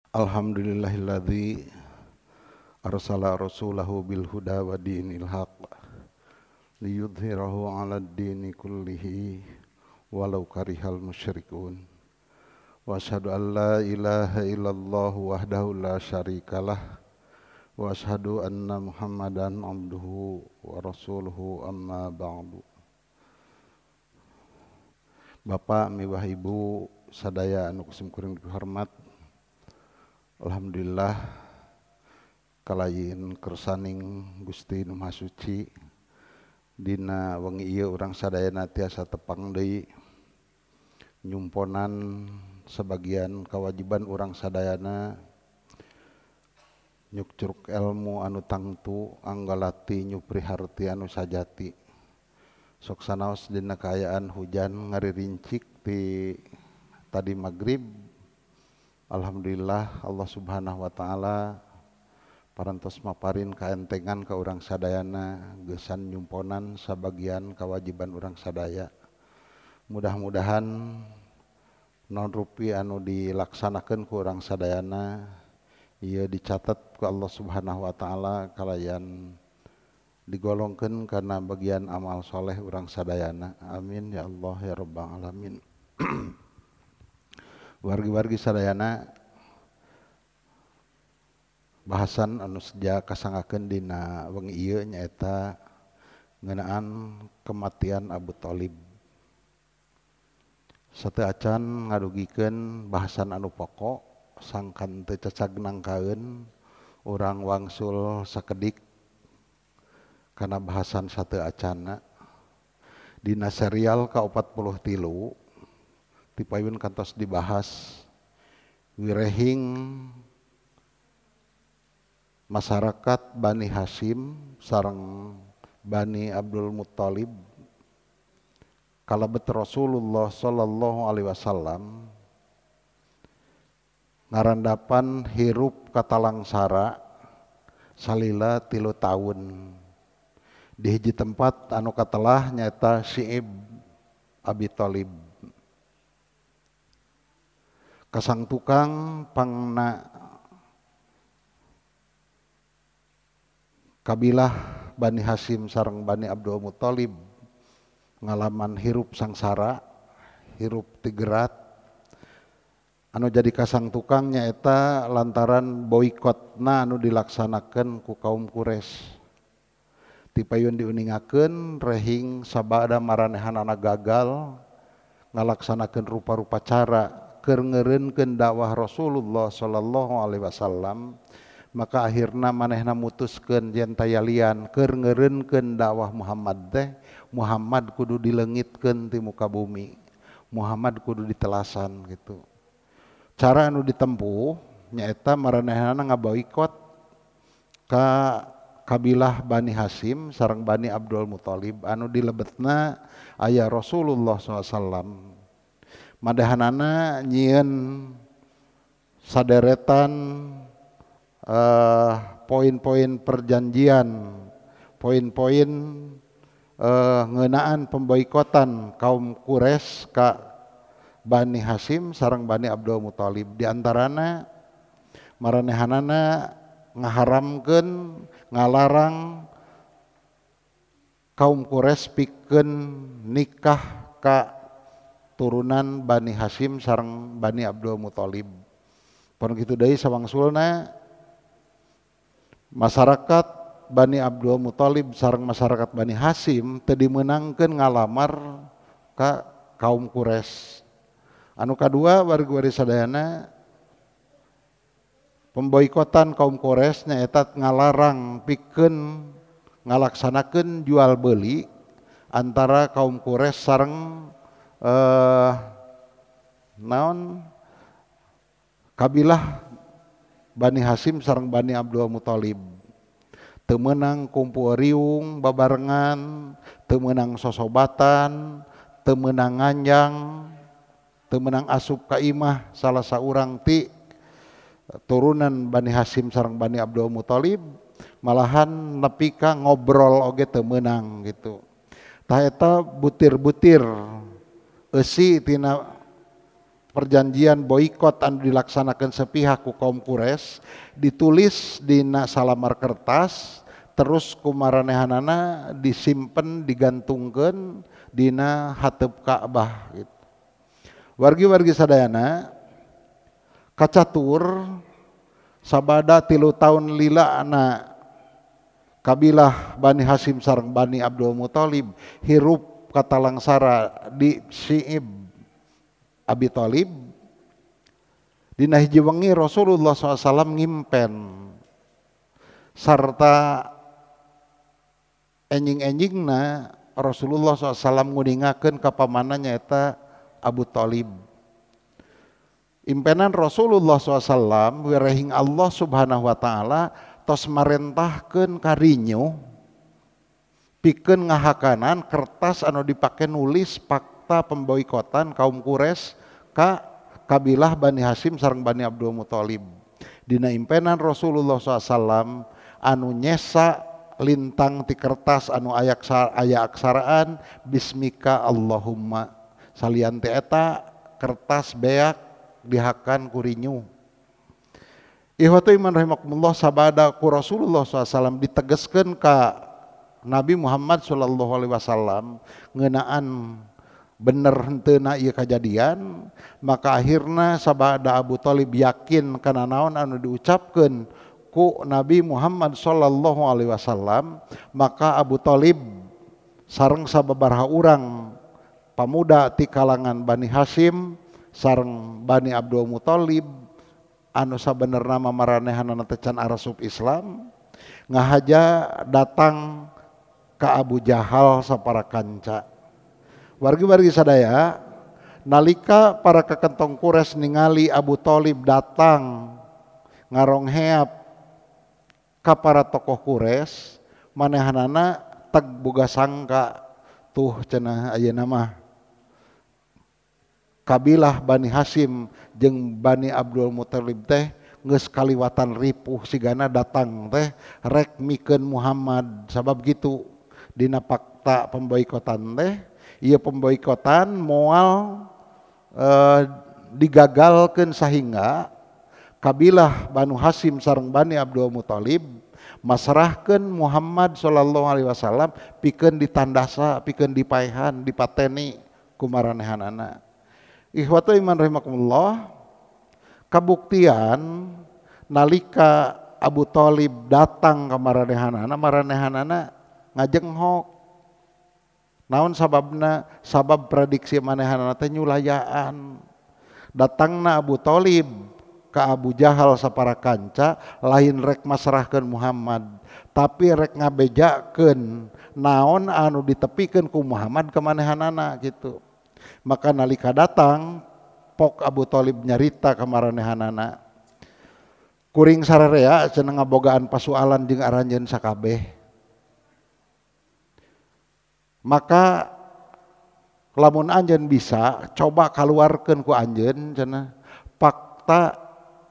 Alhamdulillahilladzi arsala rasulahu bil huda wa dinil haq liyudhhirahu 'alad dini kullihi walau karihal musyrikun. Wa asyhadu an la ilaha illallah wahdahu la syarikalah wa asyhadu anna Muhammadan abduhu wa rasuluhu, amma ba'du. Bapak miwah Ibu sadaya anu kusim kuring dihormat, alhamdulillah kalayin kersaning Gusti Nu Maha Suci dina wengi ieu urang sadayana tiasa tepang deui nyumponan sebagian kewajiban urang sadayana nyukcruk ilmu anu tangtu anggalati nyupri harti anu sajati. Sok sanaos dina kaayaan hujan ngaririncik ti tadi magrib. Alhamdulillah Allah Subhanahu wa taala parantos maparin kaentengan ka urang sadayana geusan nyumponan sabagian kewajiban urang sadaya. Mudah-mudahan non rupi anu dilaksanakeun ku urang sadayana ieu dicatat ku Allah Subhanahu wa taala kalayan digolongkeun kana bagian amal soleh urang sadayana. Amin ya Allah ya rabbal alamin. Wargi-wargi sadayana, bahasan anu seja kasangakeun dina wengi ieu nyaeta ngeunaan kematian Abu Thalib. Sateu acan ngadugikeun bahasan anu pokok sangkan teu cacag nangkaeun urang wangsul sakedik kana bahasan sateu acana. Dina serial ka-43 tipayun kantos dibahas wirehing masyarakat Bani Hasyim sareng Bani Abdul Muttalib kalebet Rasulullah sallallahu alaihi wasallam ngarandapan hirup katalangsara salila 3 tahun di hiji tempat anu katelah nyaeta Syi'ib Abi Thalib. Kasang tukang pangna kabilah Bani Hasyim sareng Bani Abdul Muttalib ngalaman hirup sangsara, hirup tigerat anu jadi kasang tukang nyaeta lantaran boikotna anu dilaksanakeun ku kaum Quraisy. Tipayun diuningakeun rehing sabada maranehanana gagal ngalaksanakeun rupa-rupa cara keur ngeureunkeun dakwah Rasulullah sallallahu alaihi wasallam, maka akhirna manehna mutuskeun yen tayalian keur ngeureunkeun dakwah Muhammad teh, Muhammad kudu dileungitkeun ti muka bumi, Muhammad kudu ditelasan gitu. Cara anu ditempuh nyaeta maranehanana ngaboikot ka kabilah Bani Hasyim sareng Bani Abdul Muttalib anu dilebetna aya Rasulullah SAW. Madahanana nyieun saderetan poin-poin perjanjian, poin-poin ngeunaan pemboikotan kaum Quraisy ka Bani Hasyim sareng Bani Abdul Muttalib. Di antarana maranehanana ngaharamkeun, ngalarang kaum Quraisy pikeun nikah ka turunan Bani Hasyim sareng Bani Abdul Muttalib. Pon kitu deui sawangsulna masyarakat Bani Abdul Muttalib sareng masyarakat Bani Hasyim teu dimeunangkeun ngalamar ka kaum Quraisy. Anu kadua wargi-wargi sadayana, pemboikotan kaum Quraisy nyaeta ngalarang pikeun ngalaksanakeun jual beli antara kaum Quraisy sareng naon kabilah Bani Hasyim sareng Bani Abdul Muttalib. Teu meunang kumpul riung babarengan, teu meunang sosobatan, teu meunang nganjang, teu meunang asup ka imah salah saurang ti turunan Bani Hasyim sareng Bani Abdul Muttalib, malahan nepi ka ngobrol oge teu meunang gitu. Tah eta butir-butir eusi tina perjanjian boikot anu dilaksanakan sepihak ku kaum Quraisy ditulis dina salamar kertas terus kumaranehanana disimpen digantungkeun dina hateup Ka'bah gitu. Wargi-wargi sadayana kacatur sabada 3 tahun lila na kabilah Bani Hasyim sareng Bani Abdul Muthalib hirup katalangsara di Syi'ib Abi Thalib. Dina hiji wengi Rasulullah SAW ngimpen sarta enjing-enjingna Rasulullah SAW nguningakeun ka pamanna nyaeta Abu Thalib. Impenan Rasulullah SAW wirehing Allah Subhanahu wa taala tos marentahkeun ka rinyu pikeun ngahakanan kertas anu dipake nulis fakta pemboikotan kaum Quraisy ka kabilah Bani Hasyim sareng Bani Abdul Muthalib. Dina impenan Rasulullah SAW anu nyesa lintang ti kertas anu aya aksaraan bismika Allahumma. Salian ti eta kertas beak dihakan ku rinyu. Ihwatu iman rahimakumullah, sabada ku Rasulullah SAW ditegeskeun ka Nabi Muhammad sallallahu alaihi wasallam ngeunaan bener henteuna ieu kajadian, maka akhirna sabada Abu Thalib yakin kana naon anu diucapkeun ku Nabi Muhammad sallallahu alaihi wasallam, maka Abu Thalib sareng sababaraha urang pamuda ti kalangan Bani Hasyim sareng Bani Abdul Muthalib anu sabenerna mah maranehanana teh can arasup Islam ngahaja datang ka Abu Jahal sapara kanca. Wargi-wargi sadaya, nalika para kekentong Quraisy ningali Abu Thalib datang ngarongheap ka para tokoh Quraisy, manehanana teg boga sangka tuh cenah ayeuna mah kabilah Bani Hasyim jeung Bani Abdul Muthalib teh geus kaliwatan ripuh sigana datang teh rek mikeun Muhammad. Sabab gitu dina fakta pemboikotan teh, ieu pemboikotan moal digagalkeun sahingga kabilah Banu Hasyim sareng Bani Abdul Muthalib masrahkeun Muhammad sallallahu alaihi wasallam pikeun ditandasa, pikeun dipaehan, dipateni ku maranehanana. Ikhwatu iman rahimakumullah, kabuktian nalika Abu Thalib datang ka maranehanana, maranehanana ngajenghok. Naon sababna? Sabab prediksi manehanana teh nyulayaan. Datangna Abu Thalib ka Abu Jahal sapara kanca lain rek masrahkeun Muhammad, tapi rek ngabejakeun naon anu ditepikeun ku Muhammad ka manehanana gitu. Maka nalika datang pok Abu Thalib nyarita ka maranehanana, kuring sararea cenah ngabogaan pasualan jeung aranjeun sakabeh. Maka lamun anjeun bisa coba kaluarkeun ku anjeun cenah fakta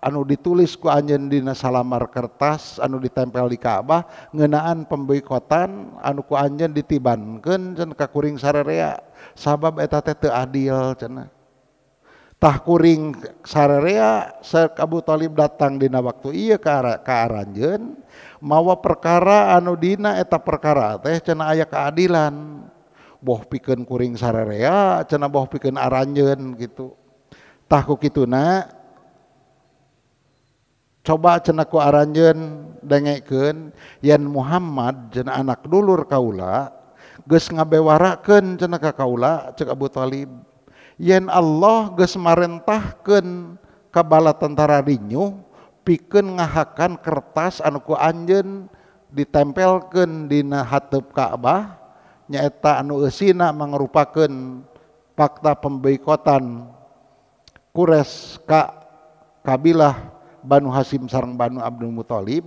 anu ditulis ku anjeun dina salamar kertas anu ditempel di Ka'bah ngeunaan pemboikotan anu ku anjeun ditibankeun cenah ka kuring sararea, sabab eta teh teu adil cenah. Tah kuring sararea Abu Thalib datang dina waktu ieu ka aranjeun mawa perkara anu dina eta perkara teh cenah aya keadilan, boh pikeun kuring sararea cenah boh pikeun aranjeun gitu. Tah ku kituna coba cenah ku aranjeun dengekeun yen Muhammad cenah anak dulur kaula geus ngabewarakeun cenah ka kaula, cek Abu Thalib, yen Allah geus marentahkeun ka bala tentara rinyuh pikeun ngahakan kertas anu ku anjeun ditempelkeun dina hateup Ka'bah nyaeta anu eusina mangrupakeun fakta pemboikotan Quraisy ka kabilah Banu Hasyim sareng Banu Abdul Muthalib.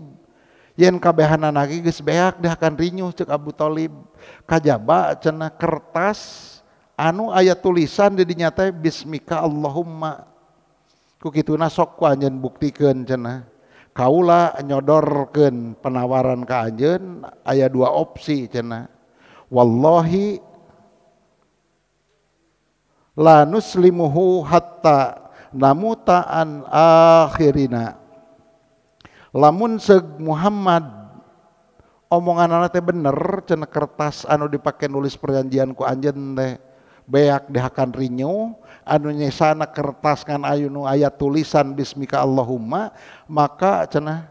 Yen kabehanana ge geus beak dihakan rinyuh cek Abu Thalib, kajaba cenah kertas anu aya tulisan di dinya teh bismika Allahumma. Ku kituna sok ku anjeun buktikeun cenah. Kaula nyodorkeun penawaran ka anjeun aya dua opsi cenah. Wallahi la nuslimuhu hatta namuta an akhirina. Lamun seug Muhammad omonganana teh bener cenah kertas anu dipake nulis perjanjian ku anjeun teh beak dihakan rinyu anu nyesana kertas ngan ayu nu aya tulisan bismika Allahumma, maka cenah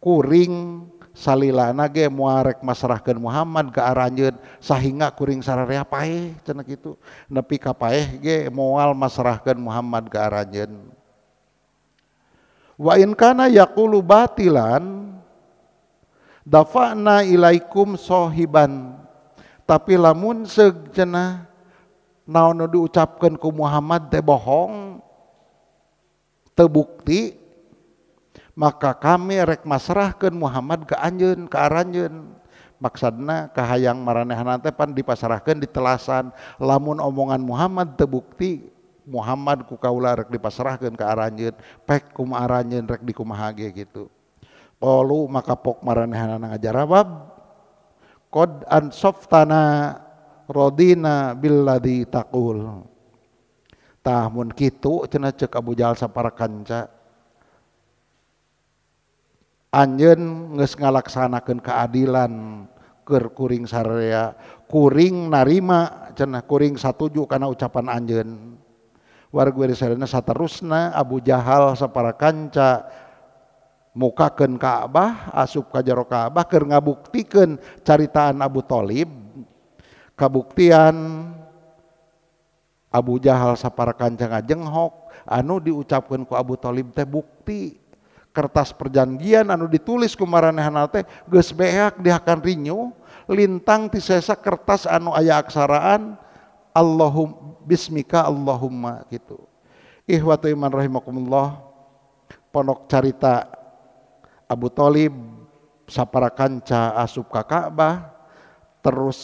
kuring salilana ge moal rek masrahkeun Muhammad ka aranjeun sahingga kuring sararea paeh cenah kitu, nepi ka paeh ge moal masrahkeun Muhammad ka aranjeun. Wa in kana yaqulu batilan dafa'na ilaikum sohiban, tapi lamun seug cenah naon nu diucapkeun ku Muhammad teh bohong teu bukti, maka kami rek masrahkeun Muhammad ka anjeun ka aranjeun. Maksudna kahayang maranehna teh pan dipasrahkeun ditelasan, lamun omongan Muhammad teu bukti Muhammad ku kaula rek dipasrahkeun ka aranjeun, pek kumaha aranjeun rek dikumaha ge kitu. Qalu maka pok maranehna ngajarawab qad ansaftana rodina billadzi taqul. Tah mun kitu cenah ceuk Abu Jahal sapara kanca, anjeun geus ngalaksanakeun keadilan keur kuring sararea, kuring narima cenah kuring satuju kana ucapan anjeun. Warga sadayana saterusna Abu Jahal sapara kanca mukakeun Ka'bah, asup ka jero Ka'bah keur ngabuktikeun caritaan Abu Thalib. Kabuktian Abu Jahal sapara kanca ngajenghok anu diucapkeun ku Abu Thalib teh bukti kertas perjanjian anu ditulis ku maranehna teh geus beak dihakan rinyu lintang ti sesa kertas anu aya aksaraan Allahum bismika Allahumma gitu. Ihwatu iman rahimakumullah, pondok carita Abu Thalib sapara kanca asup ka Ka'bah terus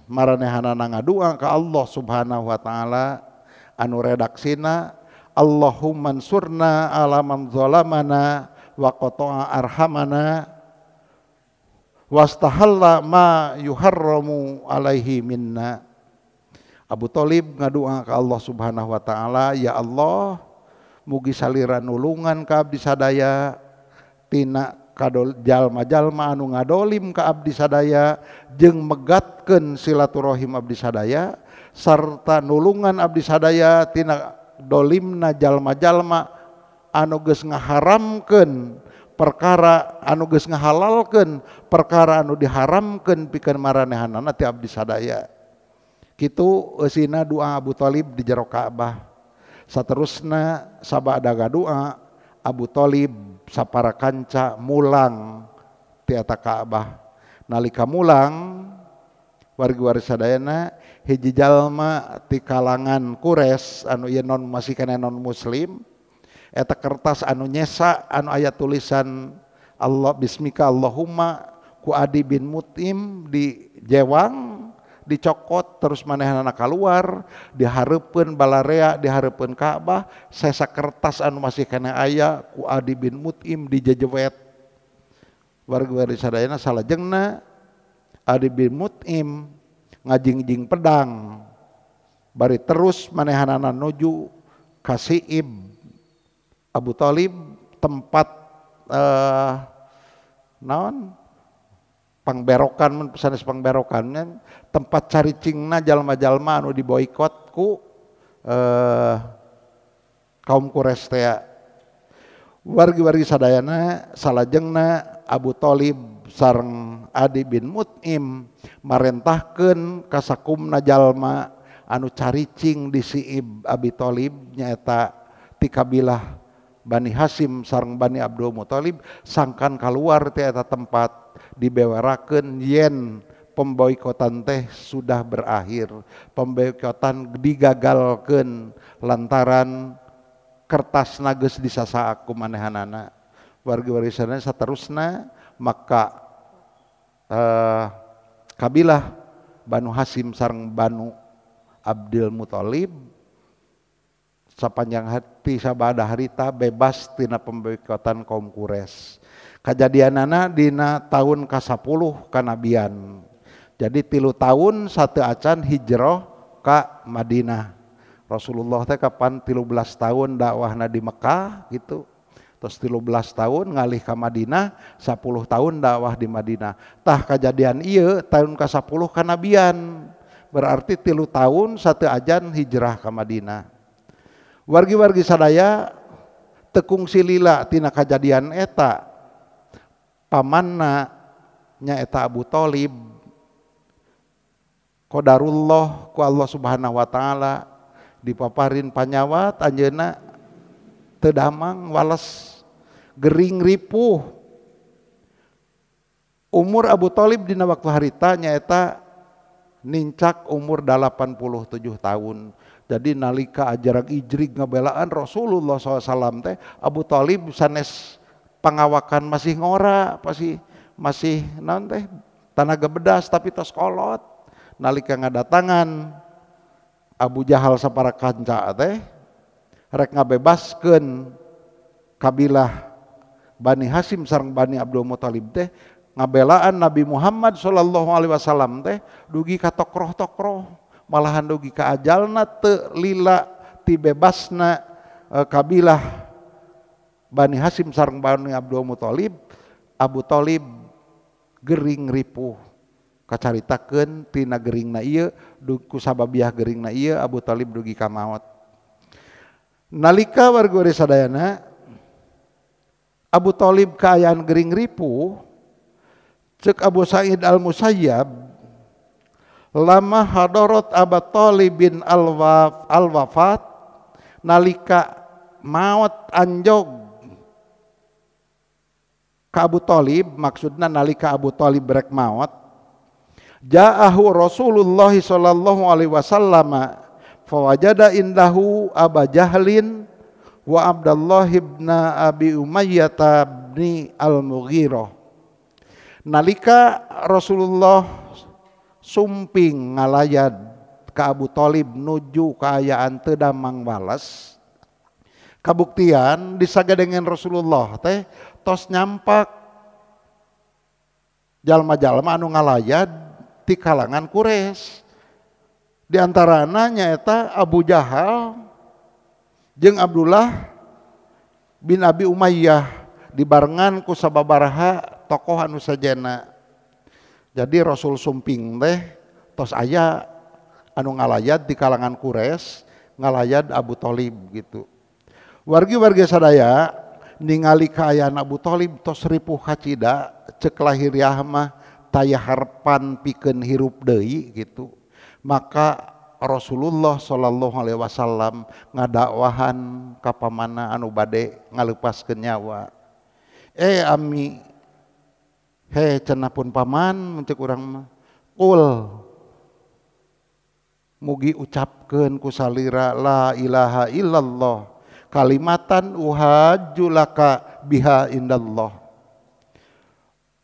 maranehanana ngadua ka Allah Subhanahu wa taala anu redaksina Allahumma ansurna ala man zalamana wa qata'a arhamana wastahalla ma yuharramu alaihi minna. Abu Thalib ngadua ka Allah Subhanahu wa taala, ya Allah mugi salira nulungan ka abdi sadaya tina kadol jalma-jalma anu ngadolim ka abdi sadaya jeung megatkeun silaturahim abdi sadaya sarta nulungan abdi sadaya tina dolimna jalma-jalma anu geus ngaharamkeun perkara anu geus ngahalalkeun perkara anu diharamkeun pikeun maranehanana ti abdi sadaya. Kitu eusina doa Abu Thalib di jero Ka'bah. Saterusna sabada doa Abu Thalib sapara kanca mulang ti eta Ka'bah. Nalika mulang wargi-wargi sadayana hiji jalma ti kalangan Quraisy anu ieu non masih kana non muslim, eta kertas anu nyesa anu aya tulisan Allah bismika Allahumma ku Adi bin Mut'im di jewang dicokot terus manehanana kaluar dihareupeun balarea dihareupeun Ka'bah, sesa kertas anu masih kana aya ku Adi bin Mut'im dijejewet. Wargi-wargi sadayana salajengna Adi bin Mut'im ngajingjing pedang bari terus manehanana nuju ka Siib Abu Thalib tempat naon pangberokan, sanes pangberokan tempat caricingna jalma-jalma anu diboikot ku kaum Quraisy teh. Wargi-wargi sadayana salajengna Abu Thalib sareng Adi bin Mut'im marentahkeun ka sakumna jalma anu caricing di Siib Abi Thalib nyaeta ti kabilah Bani Hasyim sareng Bani Abdul Muthalib sangkan kaluar ti eta tempat dibewarakeun yen pemboikotan teh sudah berakhir, pemboikotan digagalkeun lantaran kertas geus disasaak ku manehanana. Wargi-wargi sadayana saterusna maka kabilah Banu Hasyim sareng Banu Abdul Muthalib sapanjang hati sabada harita bebas tina pemboikotan kaum Quraisy. Kajadianana dina tahun ka-10 kanabian. Jadi 3 tahun satu acan hijrah ka Madinah. Rasulullah teh kapan 13 tahun dakwahna di Mekah gitu. Terus 13 tahun ngalih ka Madinah, 10 tahun dakwah di Madinah. Tah kajadian ieu tahun ka-10 kanabian. Berarti 3 tahun satu ajan hijrah ka Madinah. Wargi-wargi sadaya tekung silila tina kajadian eta. Pamanna nyaeta Abu Thalib. Qadarullah ku Allah Subhanahu wa taala dipaparin panyawat anjeunna teu damang wales gering ripuh. Umur Abu Thalib dina waktu harita nyaeta nincak umur 87 tahun. Jadi nalika ajaran ijrig ngabelaan Rasulullah SAW teh Abu Thalib sanes pangawakan masih ngora, pasti masih naon teh tanaga bedas tapi tos kolot. Nalika ngadatangan Abu Jahal sapara kanca teh rek ngabebaskeun kabilah Bani Hasyim sareng Bani Abdul Muthalib teh ngabelaan Nabi Muhammad sallallahu alaihi wasallam teh dugi ka tokroh-tokroh, malahan dugi ka ajalna teu lila ti bebasna kabilah Bani Hasyim sareng Bani Abdul Muthalib. Abu Thalib gering ripuh, kacaritakeun tina geringna ieu ku sababiah geringna ieu Abu Thalib dugi ka maot. Nalika warga sadayana Abu Thalib kaayaan gering ripuh, cek Abu Sa'id Al-Musayyab lama hadorot Abu Thalib bin al-wafat, nalika maot anjog ka Abu Thalib, maksudna nalika Abu Thalib rek maot, ja'ahu Rasulullah sallallahu alaihi wasallam fawajada indahu Aba Jahlin wa Abdullah ibn Abi Umayyah bin Al-Mughirah. Nalika Rasulullah sumping ngalayad ka Abu Thalib nuju kaayaan teu damang wales, kabuktian disagadengen Rasulullah teh tos nyampak jalma-jalma anu ngalayad ti kalangan Quraisy. Di antarana nyaeta Abu Jahal jeung Abdullah bin Abi Umayyah dibarengan ku sababaraha tokoh anu sajena. Jadi Rasul sumping teh tos aya anu ngalayad di kalangan Quraisy, ngalayad Abu Thalib gitu. Wargi-wargi sadaya ningali kaayaan Abu Thalib tos ripuh kacida, cek lahiriah mah taya harepan pikeun hirup deui gitu. Maka Rasulullah sallallahu alaihi wasallam ngadakwahan ka pamana anu bade ngaleupaskeun nyawa. Ami he cenah pun paman mun cek urang mah, qul mugi ucapkeun ku salira la ilaha illallah kalimatan uhajjulaka biha indallah.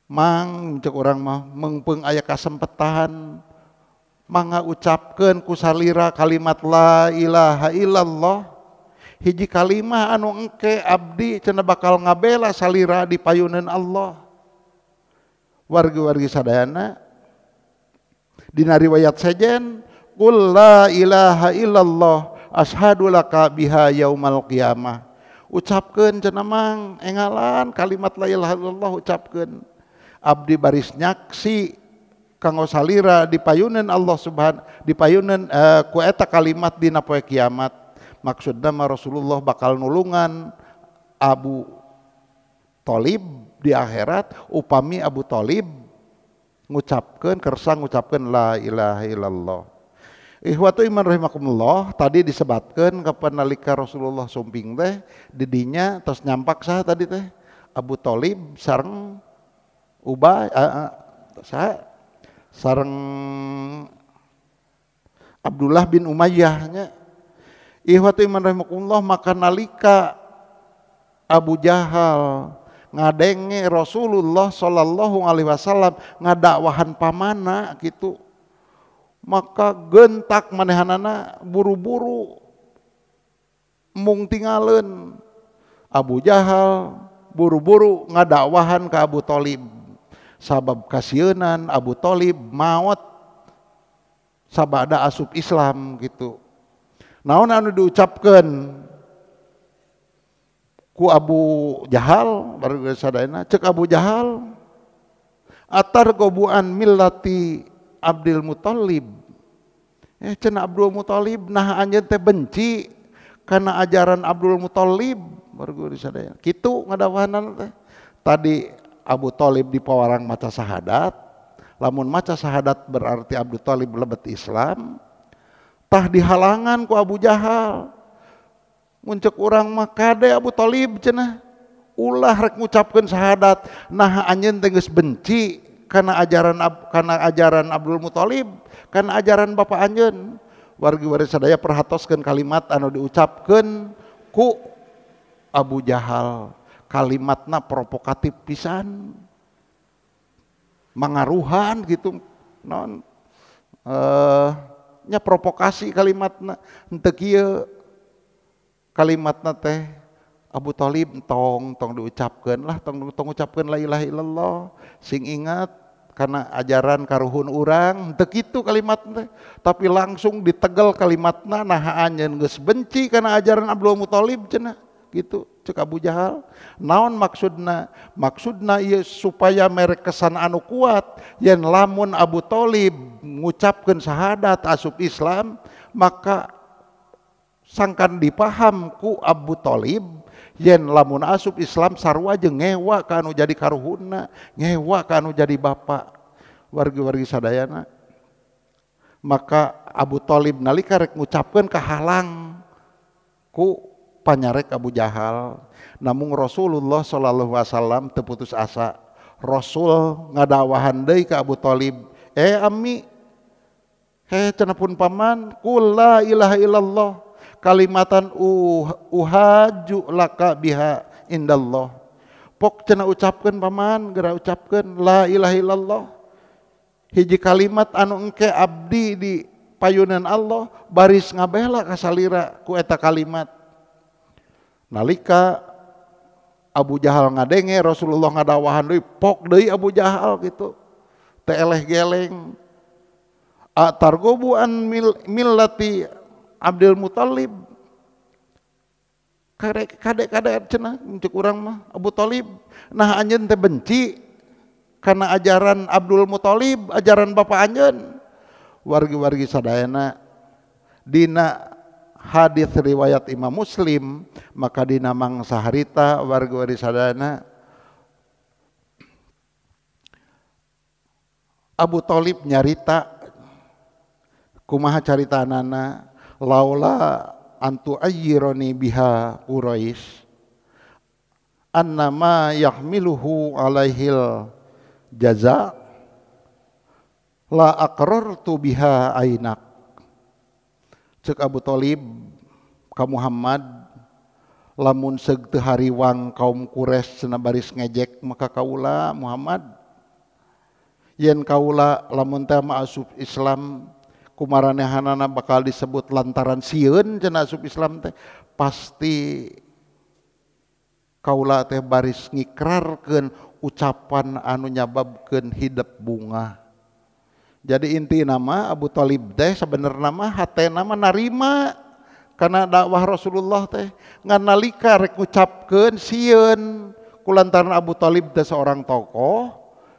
Mang cek urang mah meungpeung aya kasempetan mangga ucapkeun ku salira kalimat la ilaha illallah, hiji kalimah anu engke abdi cenah bakal ngabela salira di payuneun Allah. Wargi-wargi sadayana dina riwayat sejen qul la ilaha illallah asyhadu laka biha yaumal qiyamah. Ucapkeun cenah mang engalan kalimat la ilaha illallah ucapkeun, abdi baris nyaksi kanggo salira dipayuneun Allah subhanahu dipayuneun ku eta kalimat dina poe kiamat. Maksudna mah Rasulullah bakal nulungan Abu Thalib di akhirat upami Abu Thalib ngucapkeun kersa ngucapkeun la ilaha illallah. Ikhwatu iman rahimakumullah, tadi disebatkeun kapan nalika Rasulullah sumping teh didinya tos nyampak saha tadi teh Abu Thalib sareng Ubay saha sareng Abdullah bin Umayyah nya. Ikhwatu iman rahimakumullah, maka nalika Abu Jahal ngadenge Rasulullah sallallahu alaihi wasallam ngadakwahan pamana gitu, maka gentak manehanana buru-buru mung tingaleun. Abu Jahal buru-buru ngadakwahan ke Abu Thalib, sabab kasieunan Abu Thalib maot sabada asup Islam gitu. Naon anu diucapkeun ku Abu Jahal baru sadayana cek Abu Jahal atar gobuan millati Abdul Muthalib. Cenah Abdul Muthalib nah anjeun teh benci kana ajaran Abdul Muthalib baru sadayana. Kitu ngadawahanan teh. Tadi Abu Thalib dipawarang maca syahadat, lamun maca syahadat berarti Abdul Thalib lebet Islam. Tah dihalangan ku Abu Jahal. Mun ceuk urang mah kade Abu Thalib cenah ulah rek ngucapkeun syahadat, nah anjeun teh geus benci kana ajaran Abdul Muthalib, kana ajaran bapa anjeun. Wargi-wargi sadaya perhatoskeun kalimat anu diucapkeun ku Abu Jahal. Kalimatna provokatif pisan. Mangaruhan gitu non nya provokasi kalimatna henteu kieu kalimatna teh Abu Thalib tong tong diucapkeun lah tong tong ucapkeun la ilaha illallah sing ingat karena ajaran karuhun urang henteu kitu kalimatna teh tapi langsung ditegel kalimatna nah anjeun geus benci kana ajaran Abdul Muthalib cenah gitu cek Abu Jahal. Naon maksudna? Maksudna ieu supaya mere kesan anu kuat yen lamun Abu Thalib ngucapkeun syahadat asup Islam maka sangkan dipaham ku Abu Thalib yen lamun asup Islam sarua jeung ngewa ka anu jadi karuhunna, ngewa ka anu jadi bapa. Wargi-wargi sadayana maka Abu Thalib nalika rek ngucapkeun kahalang ku panyarek Abu Jahal. Namun Rasulullah sallallahu alaihi wasallam teu putus asa. Rasul ngadawahan deui ka Abu Thalib, ammi, cenah pun paman, qul la ilaha illallah kalimatan uhaju laka biha indallah. Pok cenah ucapkeun paman, geura ucapkeun la ilaha illallah. Hiji kalimat anu engke abdi di payunan Allah baris ngabela kasalira ku eta kalimat. Nalika Abu Jahal ngadenge Rasulullah ngadawahan deui pok deui Abu Jahal gitu teh eleh geleng atargobu an millati Abdul Muthalib kade cenah cek urang mah Abu Thalib nah anjeun teh benci kana ajaran Abdul Muthalib ajaran bapa anjeun. Wargi-wargi sadayana dina hadis riwayat Imam Muslim maka dina mangsa harita warga-wargi sadayana Abu Thalib nyarita kumaha caritanana laula antu ayyironi biha Quraisy annama yahmiluhu alaihil jaza la aqrartu biha ainak. Cek Abu Thalib ka Muhammad lamun seug teu hariwang kaum Quraisy cenah baris ngejek maka kaula Muhammad yen kaula lamun teh mah asup Islam kumaranehanana bakal disebut lantaran sieun cenah asup Islam teh pasti kaula teh baris ngikrarkeun ucapan anu nyababkeun hidep bunga. Jadi inti nama Abu Thalib teh sebenarnya mah hatena mah narima karena dakwah Rasulullah teh ngan nalika rek ngucapkeun sieun kulantaran Abu Thalib teh seorang tokoh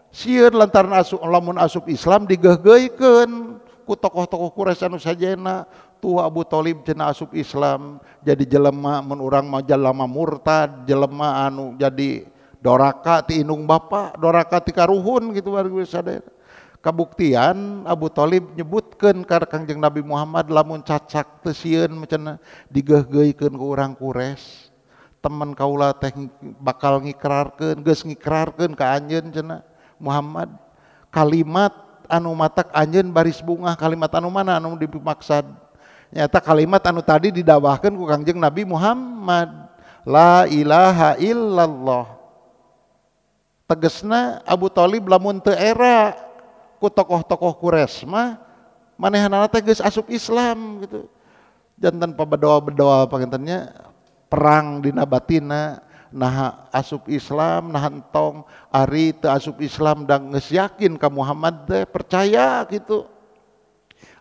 sieun lantaran asup lamun asup Islam digeugeuikeun ku tokoh-tokoh Quraisy anu sajena tuh Abu Thalib cenah asup Islam jadi jelema mun urang mah jelema murtad jelema anu jadi doraka ti indung bapa doraka ti karuhun gitu warga sadaya. Kabuktian Abu Thalib nyebutkeun ka Kangjeng Nabi Muhammad lamun cacak teu sieun cenah digeugeuikeun ku urang Quraisy teman kaula teh bakal ngikrarkeun geus ngikrarkeun ka anjeun cenah Muhammad kalimat anu matak anjeun baris bungah kalimat anu mana anu dimaksad nyata kalimat anu tadi didawahkeun ku Kangjeng Nabi Muhammad la ilaha illallah. Tegesna Abu Thalib lamun teu era ku tokoh-tokoh Quraisy mah manehanana teh geus asup Islam gitu. Jantan pabedoa-bedoa pangintennya perang dina batina nah asup Islam nah entong ari teu asup Islam dan geus yakin ka Muhammad teh percaya gitu.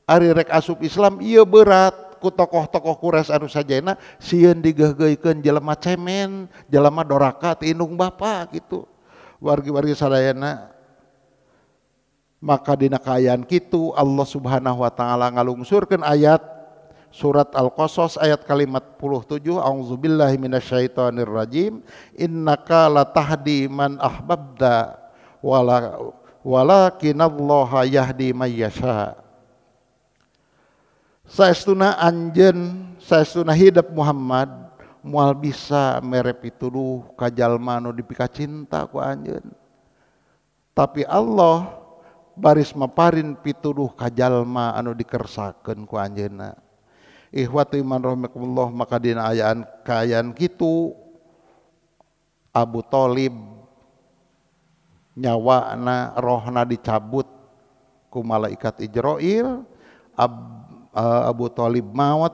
Ari rek asup Islam ieu berat ku tokoh-tokoh Quraisy anu sajena sieun digeugeuikeun jelema cemen, jelema doraka ti indung bapa gitu. Wargi-wargi sadayana, maka dina kaayaan kitu Allah Subhanahu wa taala ngalungsurkeun ayat surat Al-Qasas ayat kalimat 57, a'udzubillahi minasyaitonirrajim, innaka latahdi man ahbabta walakinallaha yahdi may yasha. Saestuna anjeun, saestuna hidup Muhammad moal bisa mere pituduh ka jalma anu dipikacinta ku anjeun. Tapi Allah baris maparin pituduh ka jalma anu dikersakeun ku anjeunna. Ikhwatu iman rahimakumullah, maka dina ayaan kaayaan kitu Abu Thalib nyawana rohna dicabut ku malaikat Ijrail. Abu Thalib maot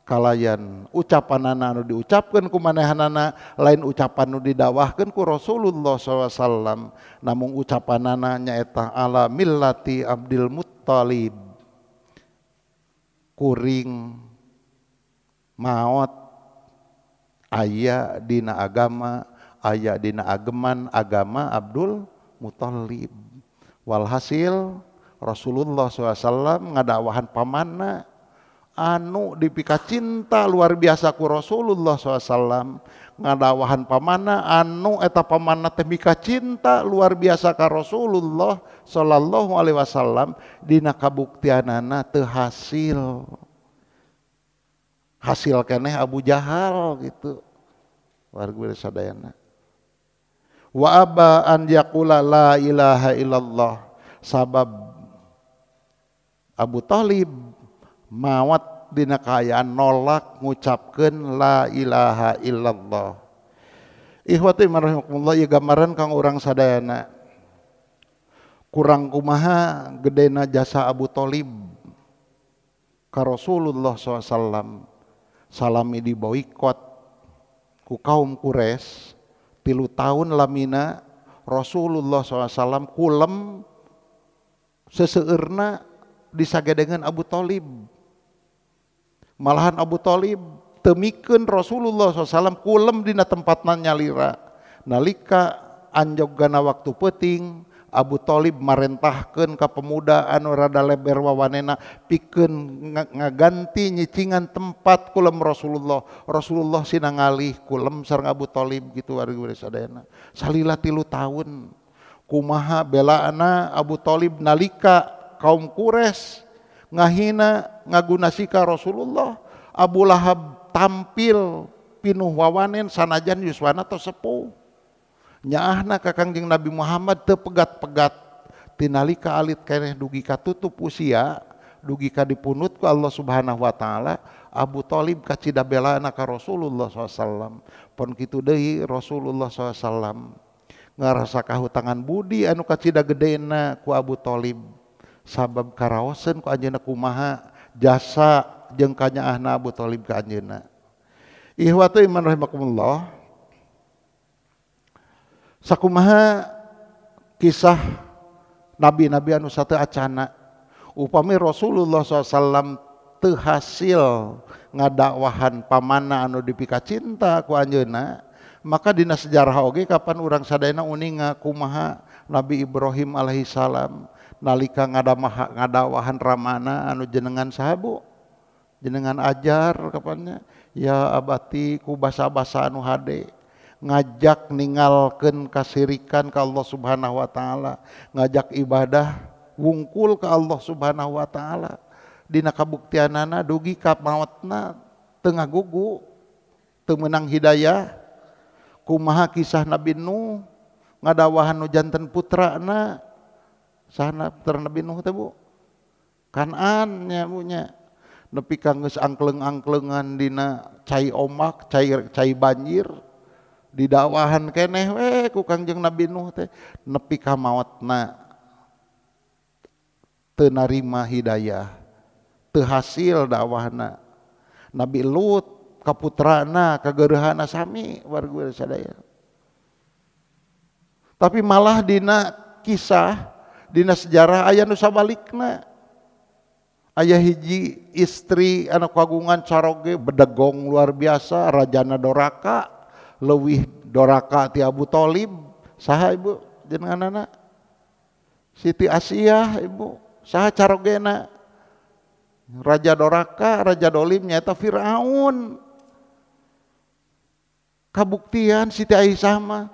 kalayan ucapanana anu diucapkeun ku manehanana lain ucapan nu didawahkeun ku Rasulullah SAW, namung ucapanana nyaeta ala millati Abdul Muttalib, kuring maot aya dina agama, aya dina ageman agama Abdul Muttalib. Walhasil Rasulullah SAW ngadakwahan pamanna anu dipika cinta luar biasa ku Rasulullah SAW, ngadakwahan pamanna anu eta pamanna teh mika cinta luar biasa ka Rasulullah sallallahu alaihi wasallam, dina kabuktianana teu hasil, hasil keneh Abu Jahal gitu. Warga sadayana, wa aba an yaqula la ilaha illallah, sabab Abu Thalib mawat dina kaayaan nolak ngucapkeun la ilaha illallah. Ikhwati rahimakumullah, ieu gambaran kang urang sadayana. Kurang kumaha gedena jasa Abu Thalib ka Rasulullah SAW, salami diboikot ku kaum Quraisy 3 tahun lamina Rasulullah SAW kulem seseueurna disagedengan Abu Thalib. Malahan Abu Thalib temikeun Rasulullah SAW kulem dina tempatna nyalira. Nalika anjogana waktu peuting, Abu Thalib marentahkeun ka pemuda anu rada leber wawanena pikeun ngaganti nyicingan tempat kulem Rasulullah. Rasulullah sina ngalih kulem sareng Abu Thalib gitu wargi sadayana. Salila 3 tahun. Kumaha belaana Abu Thalib nalika kaum Quraisy ngahina ngagunasika Rasulullah. Abu Lahab tampil pinuh wawanen sanajan yuswana tos sepuh. Nyaahna ka Kangjeng Nabi Muhammad teu pegat-pegat tinalika alit keneh dugi ka tutup usia, dugi ka dipunut ku Allah Subhanahu wa taala. Abu Thalib kacida belana ka Rasulullah SAW. Pon kitu deui Rasulullah SAW ngarasa kahutangan budi anu kacida gedena ku Abu Thalib, sabab karaoseun ku anjeunna kumaha jasa jeung kanyaahna Abu Thalib ka anjeunna. Ikhwatu iman rahimakumullah, sakumaha kisah nabi-nabi anu sateu acana. Upami Rasulullah SAW teu hasil ngadakwahan pamana anu dipika cinta ku anjeunna, maka dina sejarah oge kapan urang sadayana uninga kumaha Nabi Ibrahim alaihi salam nalika ngadakwahan ramana anu jenengan sahabu, jenengan ajar kapannya, ya abati ku basa-basa anu hade, ngajak ningalkeun kasirikan ka Allah Subhanahu wa taala, ngajak ibadah wungkul ka Allah Subhanahu wa taala. Dina kabuktianana dugi ka maotna teu ngagugu, teu meunang hidayah. Kumaha kisah Nabi Nuh ngadawahan nu janten putrana, sahana putra Nabi Nuh teh Bu? Kanaan nya Bu nya. Nepi ka geus angkleng-angklengan dina cai omak, cai banjir, didakwahan keneh we ku Kangjeng Nabi Nuh teh nepi ka maotna teu narima hidayah, teu hasil dakwahna. Nabi Lut ka putrana kageureuhana sami warga sadaya. Tapi malah dina kisah, dina sejarah aya nu sabalikna. Aya hiji istri anu kagungan caroge bedegong luar biasa, rajana doraka, leuwih doraka ti Abu Thalib. Saha ibu jenenganana? Siti Asiyah ibu. Saha carogena? Raja doraka, raja dolim nyaeta Firaun. Kabuktian Siti Aisyah mah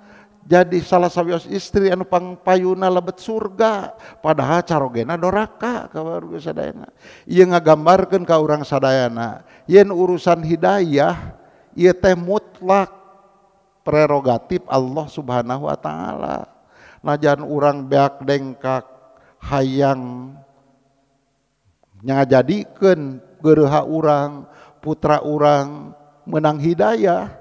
jadi salah sawios istri anu pangpayuna lebet surga, padahal carogena doraka ka warga sadayana. Ieu ngagambarkeun ka urang sadayana yen urusan hidayah ieu teh mutlak prerogatif Allah Subhanahu wa taala. Najan urang beak dengkak hayang ngajadikeun geureuha urang, putra urang menang hidayah,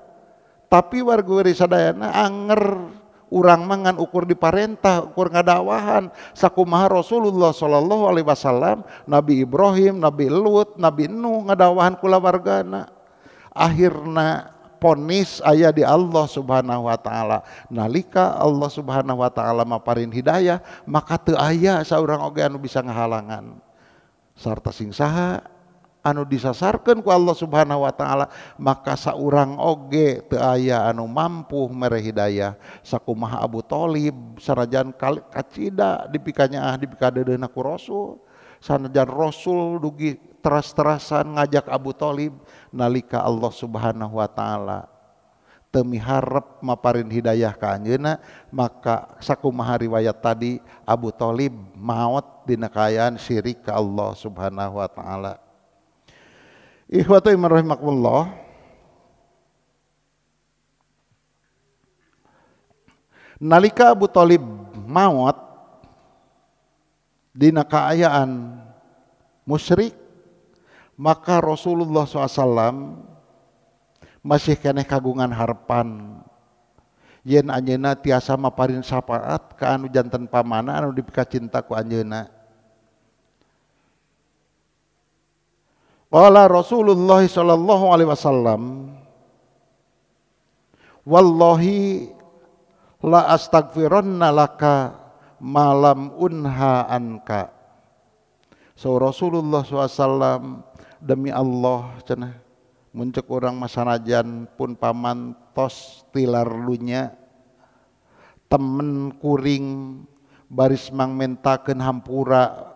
tapi warga sadayana anger urang mangan ukur diparentah, ukur ngadawahan sakumaha Rasulullah sallallahu alaihi wasallam, Nabi Ibrahim, Nabi Lut, Nabi Nuh ngadawahan kulawargana. Akhirna ponis aya di Allah Subhanahu wa taala. Nalika Allah Subhanahu wa taala maparin hidayah, maka teu aya saurang oge anu bisa ngahalangan. Sarta sing saha anu disasarkeun ku Allah Subhanahu wa taala, maka saurang oge teu aya anu mampu mere hidayah. Sakumaha Abu Thalib sanajan kacida dipikanyaah dipikadeudeuhna ku Rasul, sanajan Rasul dugi teras-terasan ngajak Abu Thalib, nalika Allah Subhanahu wa taala teu miharep maparin hidayah ka anjeunna, maka sakumaha riwayat tadi Abu Thalib maot dina kaayaan syirik ka Allah Subhanahu wa taala. Ikhwatu iman rahimakumullah. Nalika Abu Thalib maot dina kaayaan musyrik, maka Rasulullah SAW masih keneh kagungan harapan yen anjeunna tiasa maparin syafaat ka anu janten pamana anu dipikacinta ku anjeunna. Qala Rasulullah sallallahu alaihi wasallam, wallahi la astaghfiranna laka malam unha anka. So Rasulullah SAW, demi Allah cenah muncul orang masanajan pun paman tos tilar dunya temen kuring baris mangmentakeun hampura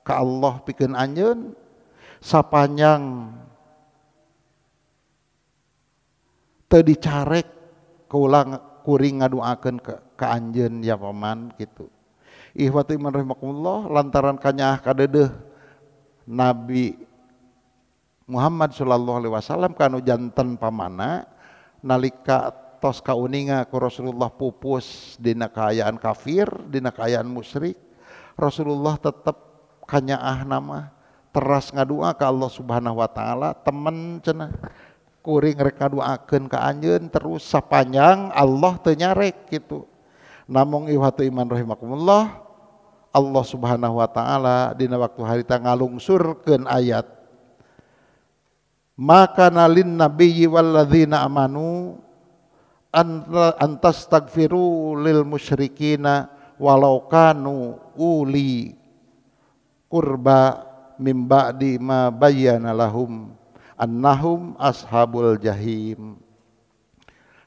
ka Allah pikeun anjeun sapanjang teu dicarek keulang kuring ngaduakeun ka anjeun ya paman gitu. Ikhwatu iman rahimakumullah, lantaran kanyaah kadeudeuh Nabi Muhammad sallallahu alaihi wasallam kanu janten pamana, nalika tos kauninga ku Rasulullah pupus dina kaayaan kafir, dina kaayaan musyrik, Rasulullah tetep kanyaah nama teras ngadua ka Allah Subhanahu wa taala, temen cenah kuring rek ngaduakeun ka anjeun terus sapanjang Allah teu nyarek gitu. Namung ikhwatu iman rahimakumullah, Allah Subhanahu wa taala dina waktu harita ngalungsurkeun ayat maka nalin nabiyyi walladzina amanu antastaghfiru lil musyrikina walau kanu uli qurba mim ba'di ma bayyana lahum annahum ashabul jahim.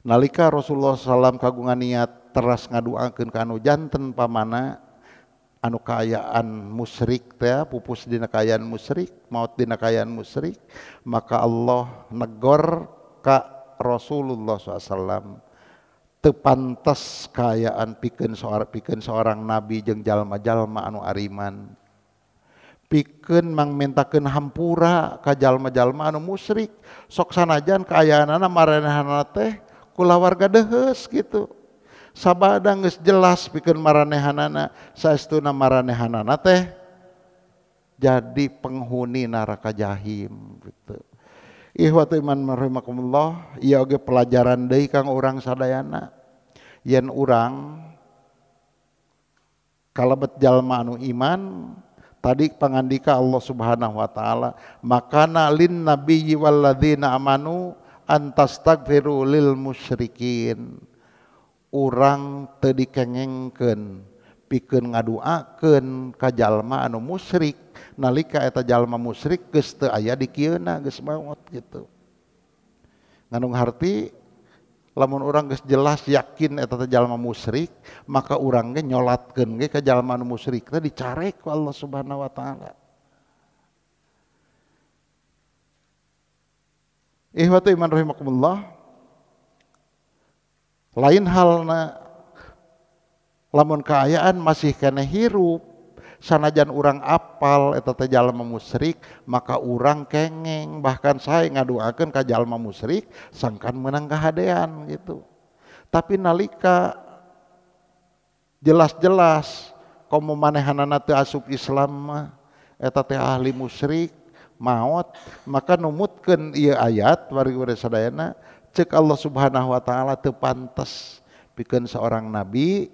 Nalika Rasulullah SAW kagungan niat teras ngaduakeun ka anu janten pamana anu kaayaan musyrik teh, pupus dina kaayaan musyrik, maut dina kaayaan musyrik, maka Allah negor ka Rasulullah SAW teu pantes kaayaan pikeun seorang nabi jeung jalma-jalma anu ariman, pikeun mangmentakeun hampura ka jalma-jalma anu musyrik, sok sanajan kaayaanana maranehana teh kulawarga deheus gitu. Sabada geus jelas pikeun maranehanana, saestuna maranehanana teh jadi penghuni neraka jahim gitu. Ikhwatu iman rahimakumullah, ieu oge pelajaran deui kang urang sadayana. Yen urang kalebet jalma anu iman, tadi pangandika Allah Subhanahu wa taala, makana lin nabiyyi walladzina amanu antastaghfiru lil musyrikin. Urang teu dikengengkeun pikeun ngaduakeun ka jalma anu musyrik nalika eta jalma musyrik geus teu aya di kieuna geus maot gitu. Ngandung harti lamun urang geus jelas yakin eta teh jalma musyrik maka urang ge nyolatkeun ge ka jalma anu musyrik teh dicarek ku Allah Subhanahu wa taala. Ihwatu iman rahimakumullah, lain halna lamun kaayaan masih keneh hirup sanajan urang apal eta teh jalma musyrik maka urang kengeng bahkan sae ngaduakeun ka jalma musyrik sangkan meunang kahadean gitu. Tapi nalika jelas-jelas komo manehanana teu asup Islam mah eta teh ahli musyrik maot maka numutkeun ieu ayat wargi sadayana cek Allah Subhanahu wa taala teu pantes pikeun seorang nabi,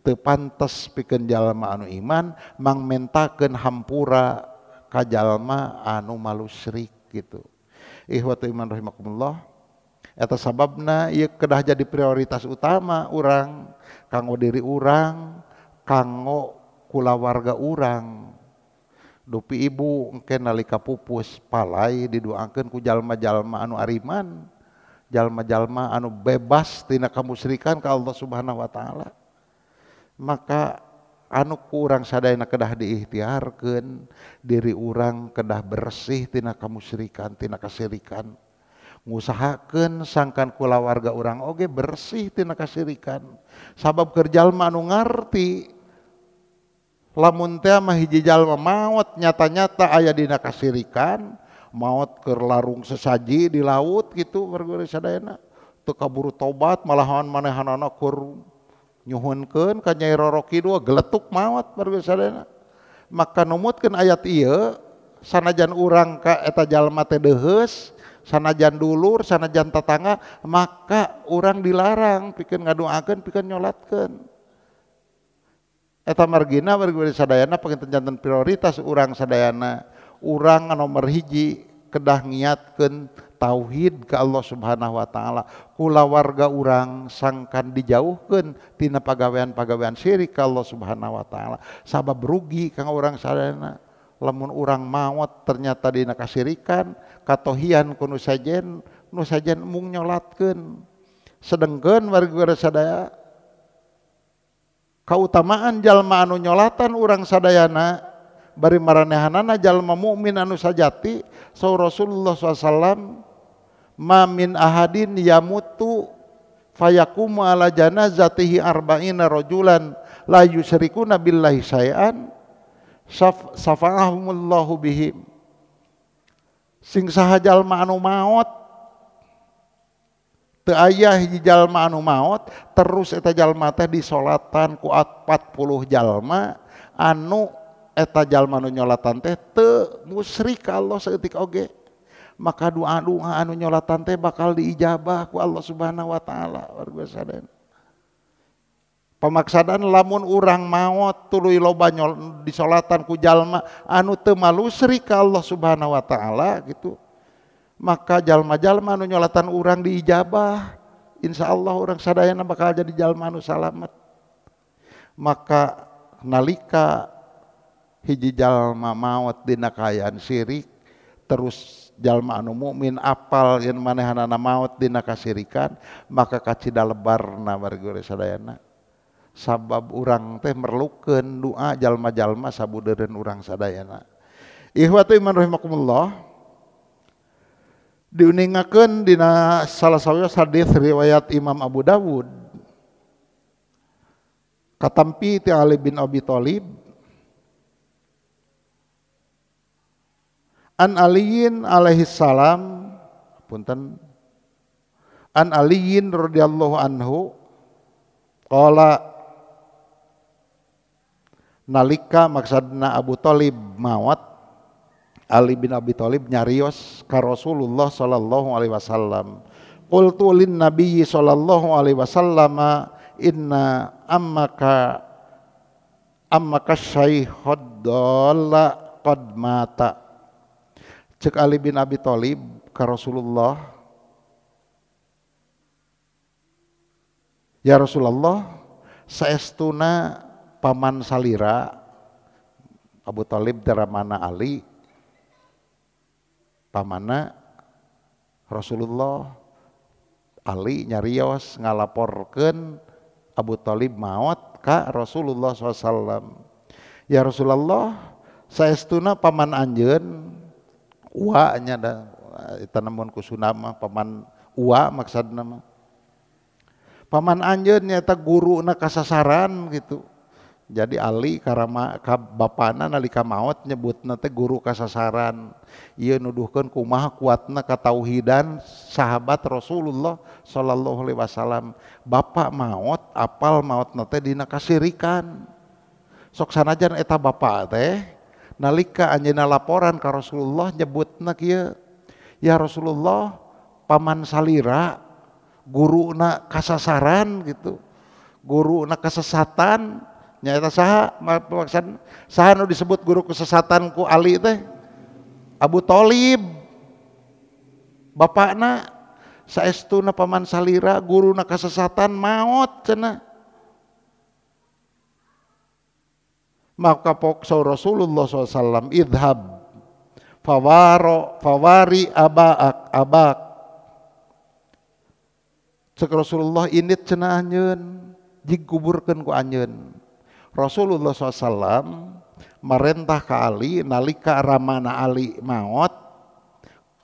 teu pantes pikeun jalma anu iman mangmentakeun hampura ka jalma anu malusrik gitu. Ihwatu iman rahimakumullah, eta sababna ieu kedah jadi prioritas utama urang kanggo diri urang, kanggo kulawarga urang. Dupi ibu engke nalika pupus palai didoakeun ku jalma-jalma anu ariman, jalma-jalma anu bebas tina kamusyrikan ka Allah Subhanahu wa taala. Maka anu ku urang sadayana kedah diikhtiarkeun diri urang kedah bersih tina kamusyrikan, tina kasirikan. Ngusahakeun sangkan kulawarga urang oge bersih tina kasirikan. Sabab keur jalma anu ngarti lamun teh mah hiji jalma maot nyata-nyata aya dina kasirikan, maot keur larung sesaji di laut gitu warga sadayana teu kaburu tobat malahan manehanana keur nyuhunkeun ka Nyai Roro Kidul geletuk maot warga sadayana. Maka numutkeun ayat ieu sanajan urang ka eta jalma teh deuheus, sanajan dulur, sanajan tatangga, maka urang dilarang pikeun ngadoakeun pikeun nyolatkeun. Eta margina warga sadayana panginten janten prioritas urang sadayana, urang nomor hiji kedah ngiatkeun tauhid ka Allah Subhanahu wa taala. Kulawarga urang sangkan dijauhkeun tina pagawean-pagawean syirik ka Allah Subhanahu wa taala. Sabab rugi kang urang sadayana lamun urang maot ternyata dina kasirikan, katohian ku nu sajen, nu sajen mung nyolatkeun. Sedengkeun warga sadaya kautamaan jalma anu nyolatan urang sadayana bari maranehanana jalma mukmin anu sajati saur Rasulullah SAW ma min ahadin yamutu fayakumu ala janazatihi arba'ina rajulan la yusyrikuna billahi syai'an safa'ahumullahu bihim. Sing saha jalma anu maot teu aya hiji jalma anu maot terus eta jalma teh disolatan ku 40 jalma anu eta jalma anu nyolatan teh teu musyrik ka Allah saeutik oge, maka doa-doa anu nyolatan teh bakal diijabah ku Allah Subhanahu wa taala. Warga sadayana pamaksadan lamun urang maot tuluy loba disolatan ku jalma anu teu malusrik ka Allah Subhanahu wa taala gitu, maka jalma-jalma anu nyolatan urang diijabah, insyaallah urang sadayana bakal jadi jalma anu salamet. Maka nalika hiji jalma maot dina kaayaan syirik terus jalma anu mukmin apal yen manehanana maot dina kasirikan, maka kacida lebarna warga sadayana. Sabab urang teh merlukeun doa jalma-jalma sabudeureun urang sadayana. Ihwatu iman rahimakumullah, diuningakeun dina salah sawios hadis riwayat Imam Abu Dawud katampi ti Ali bin Abi Thalib an Aliyin alaihi salam punten an Aliyin radhiyallahu anhu qala nalika maksadna Abu Thalib maot, Ali bin Abi Thalib nyarios ka Rasulullah sallallahu alaihi wasallam, qultu lin nabiyyi sallallahu alaihi wasallam inna ammaka syaikhud dalla qad mata. Cek Ali bin Abi Thalib ka Rasulullah, ya Rasulullah, saestuna paman salira Abu Thalib teh ramana Ali, pamana Rasulullah. Ali nyarios ngalaporkeun Abu Thalib maot ka Rasulullah SAW. Ya Rasulullah, saestuna paman anjeun ua nya da eta namun ku Sunda mah paman ua maksudna mah. Paman anjeun nyaeta guruna kasasaran gitu. Jadi Ali karama ka bapana nalika maot nyebutna teh guru kasasaran. Ieu nuduhkeun kumaha kuatna katauhidan sahabat Rasulullah sallallahu alaihi wasallam. Bapak maot apal maotna teh dina kasirikan. Sok sanajan eta bapak teh nalika anjeunna laporan ka Rasulullah nyebutna kieu, ya Rasulullah paman salira guruna kasasaran gitu. Guruna kesesatan. Nyaeta saha maksud saha nu disebut guru kesesatan ku Ali teh? Abu Thalib. Bapakna saestuna paman salira guruna kesesatan maot cenah. Maka poksa Rasulullah SAW idhab fawaro fawari abaak abak. Cek Rasulullah indit cenah anjeun jig kuburkeun ku anjeun. Rasulullah SAW marentah ka Ali nalika ramana Ali maot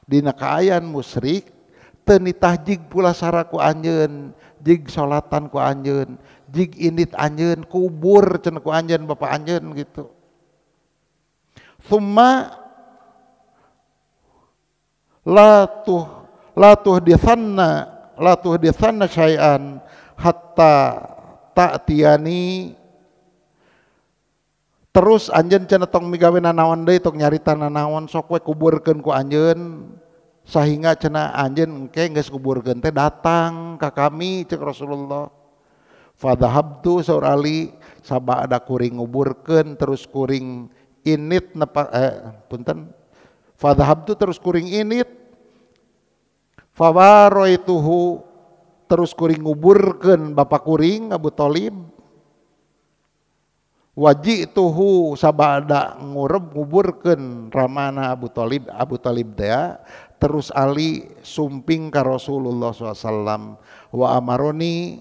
dina kaayaan musyrik teu nitah jig pulasara ku anjeun, jig salatan ku anjeun, jig indit anjeun, kubur cenah ku anjeun bapa anjeun gitu. Tsumma la tuhditsanna syai'an hatta ta'tiyani. Terus anjeun cenah tong migawe nanaon deui, tong nyarita nanaon, sok we kuburkeun ku anjeun sahingga cenah anjeun engke geus kuburkeun teh datang ka kami cek Rasulullah. Fadhahabtu saur Ali sabada kuring nguburkeun terus kuring init nepa punten. Fadhahabtu terus kuring init fawaroituhu terus kuring nguburkeun bapa kuring Abu Thalib. Wajituhu sabada ngurep nguburkeun ramana Abu Thalib, Abu Thalib teh terus Ali sumping ka Rasulullah SAW wa amaroni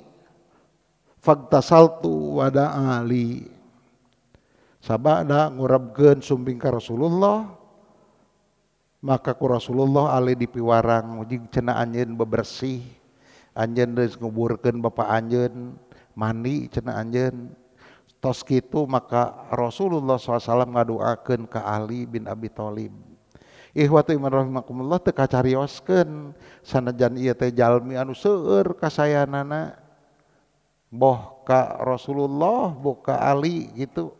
fagtasaltu wa da'a ali. Sabada ngurebkeun sumping ka Rasulullah, maka ku Rasulullah Ali dipiwarang jig cenah anjeun bebersih, anjeun geus nguburkeun bapa anjeun, mandi cenah anjeun. Tos kitu maka Rasulullah SAW ngadoakeun ka Ali bin Abi Thalib. Ihwatu iman rahimakumullah teu kacarioskeun sanajan ieu teh jalmi anu seueur kasayanana boh ka Rasulullah boh ka Ali gitu.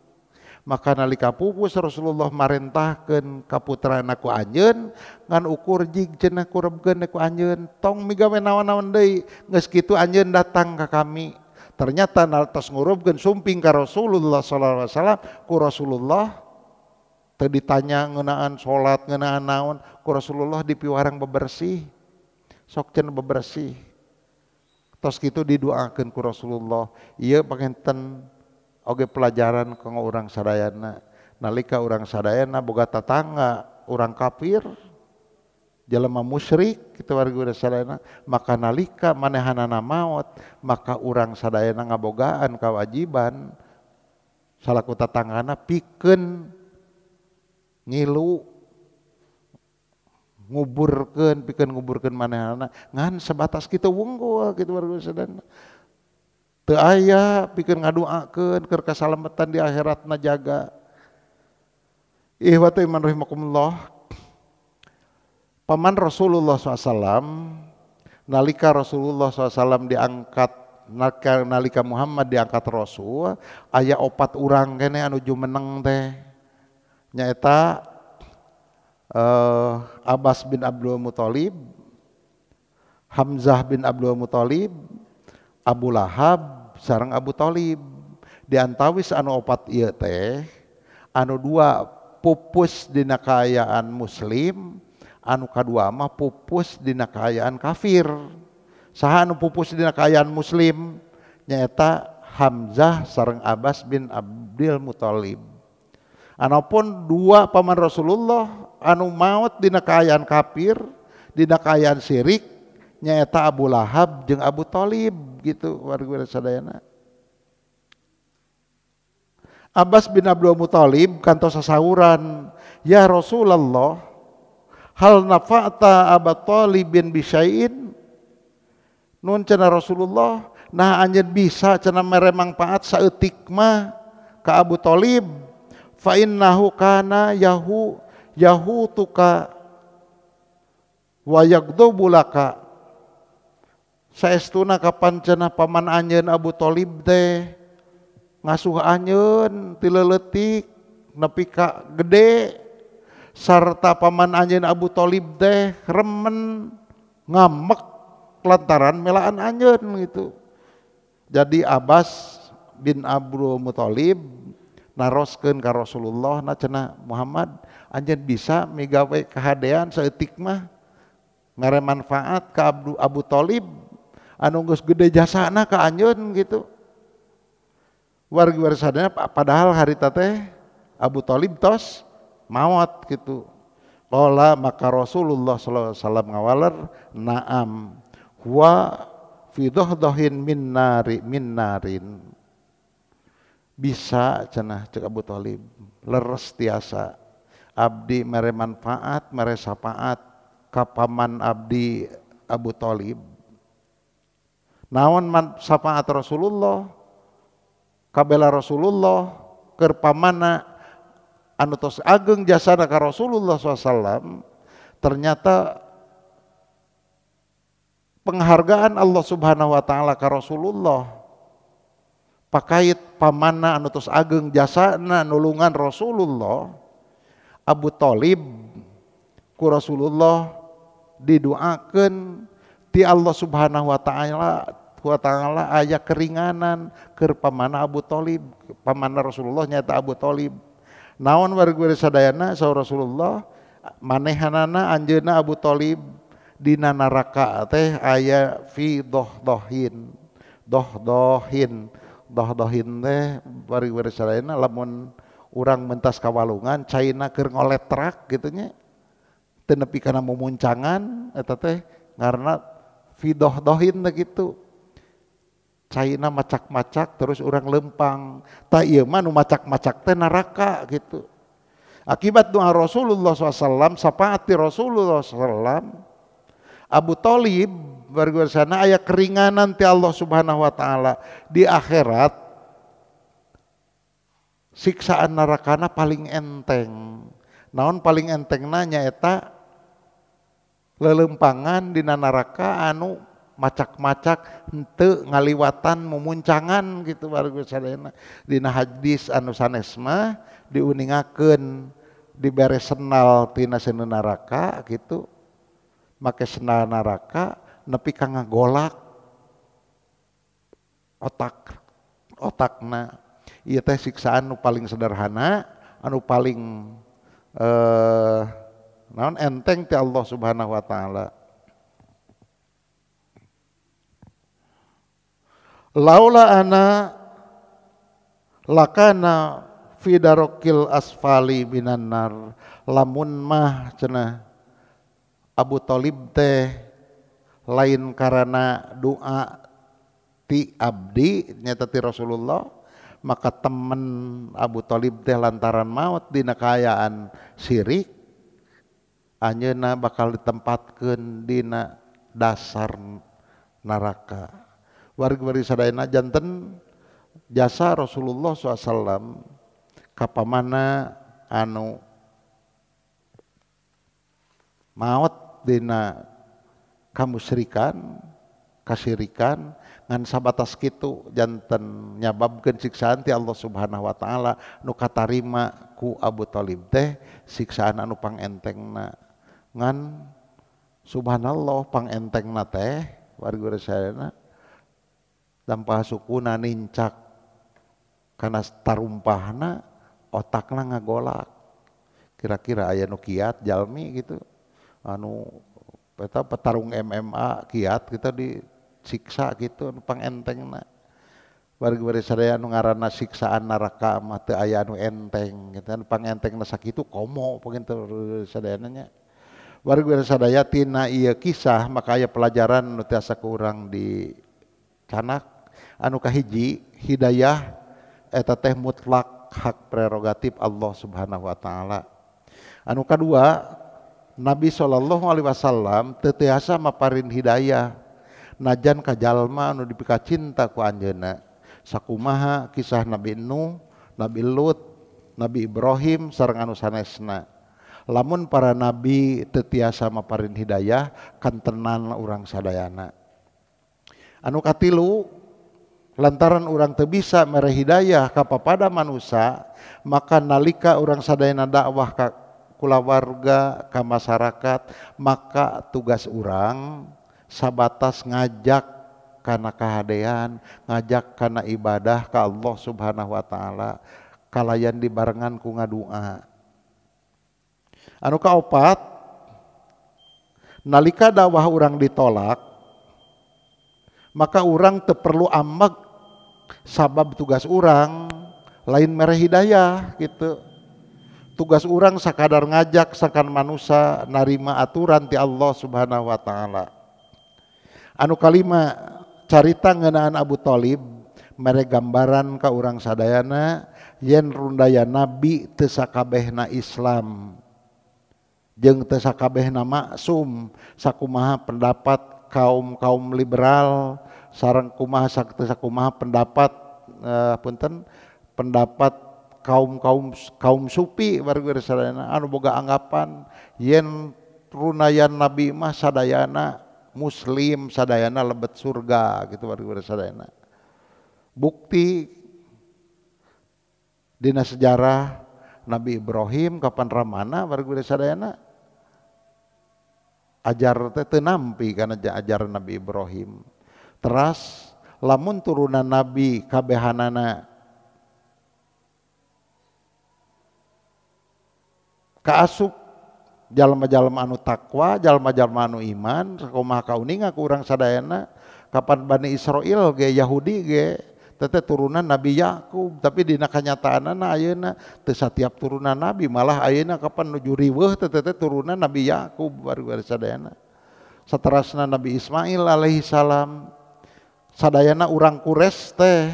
Maka nalika pupus Rasulullah marentahkeun ka putrana ku anjeun ngan ukur jig cenah kurebkeun ku anjeun tong migawe naon-naon deui geus kitu anjeun datang ka kami. Ternyata tos ngurupkeun sumping ka Rasulullah sallallahu alaihi wasallam ku Rasulullah teu ditanya ngeunaan salat ngeunaan naon ku Rasulullah dipiwarang bebersih sok cenah bebersih. Tos kitu didoakeun ku Rasulullah. Ieu panginten oge pelajaran kanggo urang sadayana. Nalika urang sadayana boga tatangga urang kafir jelema musyrik kitu warga urang sadayana, maka nalika manehanana maot maka urang sadayana ngabogaan kewajiban salaku tatanggana pikeun ngilu nguburkeun pikeun nguburkeun manehanana ngan sebatas kitu wungkul kitu warga sadayana. Teu aya pikeun ngadoakeun keur kasalametan di akhiratna jaga. Ihwatu iman rahimakumullah. Paman Rasulullah SAW nalika Rasulullah SAW diangkat, nalika Muhammad diangkat Rasul, aya opat urang kene anu jumeneng teh nyaeta Abbas bin Abdul Muthalib, Hamzah bin Abdul Muthalib, Abu Lahab sareng Abu Thalib. Di antawis anu opat ieu teh anu dua pupus dina kaayaan muslim, anu kadua mah pupus dina kaayaan kafir. Saha anu pupus dina kaayaan muslim? Nyaeta Hamzah sareng Abbas bin Abdul Muthalib. Anapun dua paman Rasulullah anu maot dina kaayaan kafir, dina kaayaan syirik nyaeta Abu Lahab jeung Abu Thalib gitu warga sadayana. Abbas bin Abdul Muthalib kantos sasauran, "Ya Rasulullah, hal nafa'ta Aba Thalibin bisyai'in?" Nun cenah Rasulullah, nah anjeun bisa cenah mere mangpaat saeutik mah ka Abu Thalib, fa innahu kana yahutuka wa yagdubu laka. Saestuna kapan cenah paman anjeun Abu Thalib teh ngasuh anjeun ti leuletik nepi ka gede, sarta paman anjeun Abu Thalib teh remen ngamek lantaran melaan anjeun gitu. Jadi Abbas bin Abdul Muthalib naroskeun ka Rasulullah, na cenah Muhammad anjeun bisa migawe kahadean saeutik mah mere manfaat ka Abu Thalib anu geus gede jasana ka anjeun gitu. Wargi warisannya padahal harita teh Abu Thalib tos maot gitu. Qala maka Rasulullah sallallahu alaihi wasallam ngawaler, na'am huwa fi dohdohin min nari min narin. Bisa cenah cek Abu Thalib, leres tiasa abdi mere manfaat mere syafaat ka paman abdi Abu Thalib. Naon syafaat Rasulullah kabela Rasulullah keur pamana anu tos ageng jasana ka Rasulullah SAW. Ternyata penghargaan Allah Subhanahu wa taala ka Rasulullah pakait pamana anu tos ageng jasana nulungan Rasulullah, Abu Thalib ku Rasulullah didoakeun ti Allah Subhanahu wa taala aya keringanan keur pamana Abu Thalib, pamana Rasulullah nyata Abu Thalib. Naon warga sadayana saur Rasulullah, manehanana anjeunna Abu Thalib dina neraka teh aya fi dohdohin. Dohdohin, dohdohin teh warga sadayana lamun urang mentas ka walungan caina keur ngoletrak kitu nya teu nepi kana mumuncangan eta teh ngaranna fi dohdohin teh kitu. Caina macak-macak terus orang lempang. Ta ieu mah nu macak-macak teh neraka gitu. Akibat doa Rasulullah SAW, syafaat Rasulullah SAW, Abu Thalib warga sana aya keringanan ti Allah Subhanahu wa taala di akhirat. Siksaan nerakana paling enteng. Naon paling entengna nyaeta lelempangan dina neraka anu macak-macak henteu ngaliwatan mumuncangan gitu warga sadayana. Dina hadis anu sanes mah diuningakeun dibere senal tina seuneu neraka gitu, make senal neraka nepi ka ngagolak otakna. Ieu teh siksaan nu paling sederhana anu paling naon enteng ti Allah Subhanahu wa taala. Laula ana lakana fi darokil asfali minan nar. Lamun mah cenah Abu Thalib teh lain karena doa ti abdi nyata ti Rasulullah, maka temen Abu Thalib teh lantaran maut dina kaayaan syirik anjeunna bakal ditempatkeun dina dasar neraka. Warga-wargi sadayana janten jasa Rasulullah SAW kapamana anu maot dina kamusyrikan kasyirikan ngan sabatas kitu janten nyababkeun siksaan ti Allah Subhanahu wa taala nu katarima ku Abu Thalib teh siksaan anu pangentengna. Ngan subhanallah pangentengna teh warga sadayana dampah sukuna nincak karena tarumpahna otakna ngagolak. Kira-kira aya nu kiat jalmi gitu anu eta petarung MMA kiat kita disiksa gitu anu pangentengna. Wargi-wargi sadaya anu ngaranna siksaan neraka mah teu aya anu enteng gitu kan, pangentengna sakitu komo panginten sadayana nya. Wargi-wargi sadaya tina ieu kisah maka aya pelajaran nu tiasa ku urang dicanak. Anu kahiji, hidayah eta teh mutlak hak prerogatif Allah Subhanahu wa taala. Anu kadua, Nabi sallallahu alaihi wasallam teu tiasa maparin hidayah najan ka jalma anu dipikacinta ku anjeunna. Sakumaha kisah Nabi Nuh, Nabi Lut, Nabi Ibrahim sareng anu sanesna. Lamun para nabi teu tiasa maparin hidayah kantenan urang sadayana. Anu katilu, lantaran urang teu bisa mere hidayah ka papada manusa, maka nalika urang sadayana dakwah ka kulawarga, ka masyarakat, maka tugas urang sabatas ngajak kana kahadean, ngajak kana ibadah ka Allah Subhanahu wa taala, kalayan dibarengan ku ngadua. Anu kaopat, nalika dakwah urang ditolak, maka urang teu perlu ambek sabab tugas urang lain mere hidayah gitu. Tugas urang sakadar ngajak sakan manusa narima aturan ti Allah Subhanahu wa taala. Anu kalima, carita ngeunaan Abu Thalib mere gambaran ka urang sadayana yen rundaya nabi teu sakabehna Islam jeung teu sakabehna maksum, sakumaha pendapat kaum-kaum liberal sareng kumaha sakumaha pendapat punten pendapat kaum-kaum kaum sufi warga sadayana anu boga anggapan yen runayan nabi mah sadayana muslim, sadayana lebet surga gitu warga sadayana. Bukti dina sejarah Nabi Ibrahim kapan ramana warga sadayana ajar teh teu nampi kana ajaran Nabi Ibrahim. Teras lamun turunan nabi kabehanana kaasup jalma-jalma anu takwa, jalma-jalma anu iman, sakumaha kauninga ku urang sadayana kapan Bani Israil ge Yahudi ge teh turunan Nabi Yakub, tapi dina kanyataanana ayeuna teu satiap turunan nabi, malah ayeuna kapan nuju riweuh teh turunan Nabi Yakub warga sadayana. Saterasna Nabi Ismail alaihi salam, sadayana urang Quraisy teh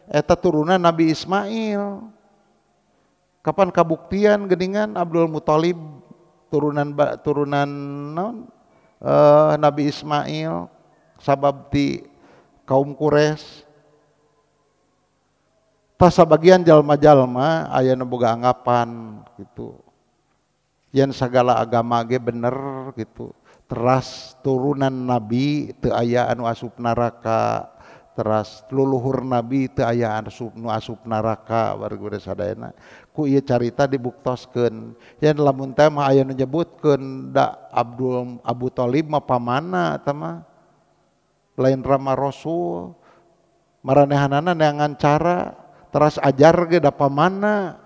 eta turunan Nabi Ismail. Kapan kabuktian geuningan Abdul Muthalib turunan turunan non Nabi Ismail sabab ti kaum Quraisy. Tah sabagian jalma-jalma aya nu boga anggapan gitu yen sagala agama ge bener gitu, teras turunan nabi teu aya anu asup neraka, teras leluhur nabi teu aya anu asup neraka warga sadayana. Ku ieu carita dibuktoskeun yen lamun teh mah aya nu nyebutkeun da Abu Thalib mah pamana eta mah lain rama Rasul, maranehanana neangan cara teras ajar ge da pamana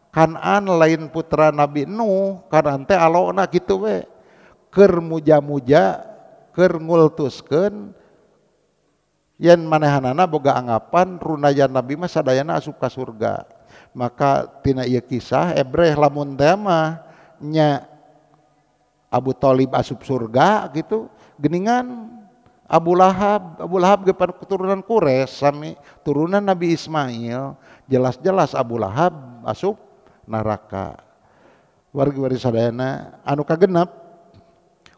Kanan lain putra Nabi Nuh, Kanan teh alona kitu we keur muja-muja keur ngultuskeun yen manehanana boga anggapan runayan nabi mah sadayana asup ka surga. Maka tina ieu kisah ebreh lamun teh mah nya Abu Thalib asup surga gitu, geningan Abu Lahab ge keturunan Quraisy sami turunan Nabi Ismail, jelas-jelas Abu Lahab asup neraka. Wargi-wargi sadayana anu kagenep,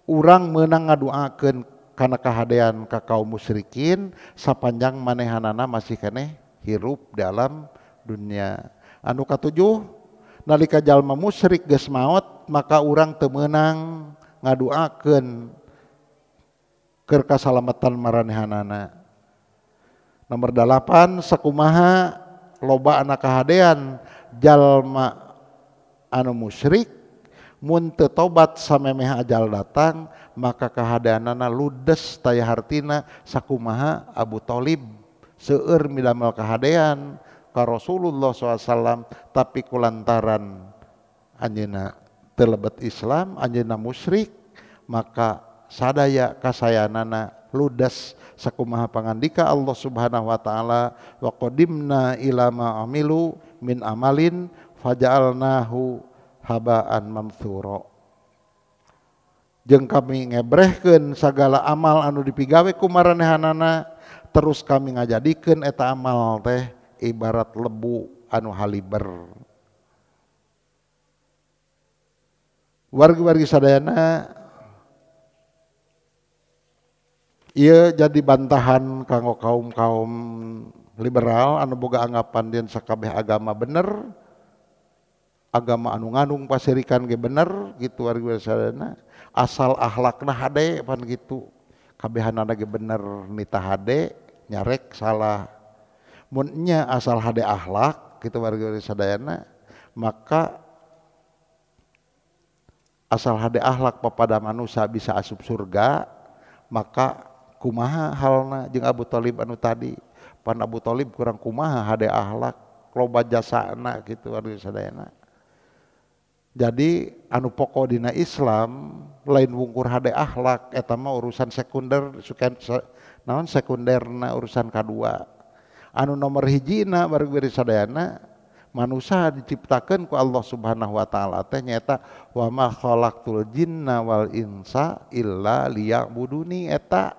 urang meunang ngaduakeun kana kahadean ka kaum musyrikin sapanjang manehanana masih keneh hirup dalam dunia. Anu katujuh, nalika jalma musyrik geus maot maka urang teu meunang ngaduakeun keur kasalamatan maranehanana. Nomor 8, sakumaha loba anak kahadean jalma anu musyrik mun teu tobat samemeh ajal datang maka kahadeanana ludes taya hartina sakumaha Abu Thalib seueur midamel kahadean ka Rasulullah SAW, tapi kulantaran anjeunna teu lebet Islam, anjeunna musyrik, maka sadaya kasayanana ludas sakumaha pangandika Allah Subhanahu wa taala wa qadimna ila ma amilu min amalin faja'alnahu haba'an manthura. Jeung kami ngebrehkeun sagala amal anu dipigawe ku maranehanana terus kami ngajadikeun eta amal teh ibarat lebu anu haliber. Wargi-wargi sadayana ieu jadi bantahan kanggo kaum-kaum liberal anu boga anggapan dieun sakabeh agama bener, agama anu ngandung pasirikan ge bener gitu wargi-wargi sadayana, asal akhlakna hade pan gitu. Kabehanana ge bener nita hade nyarek salah. Mun nya asal hade akhlak gitu wargi-wargi sadayana, maka asal hade akhlak papada manusia bisa asup surga, maka kumaha halna jeung Abu Thalib anu tadi. Pan Abu Thalib kurang kumaha hade akhlak loba jasana gitu wargi sadayana. Jadi anu pokok dina Islam lain wungkur hade akhlak eta mah urusan sekunder, naon sekunderna urusan kadua. Anu nomor hijina wargi sadayana manusia diciptakeun ku Allah Subhanahu wa taala teh nyaeta wa ma khalaqtul jinna wal insa illa liya'buduni. Eta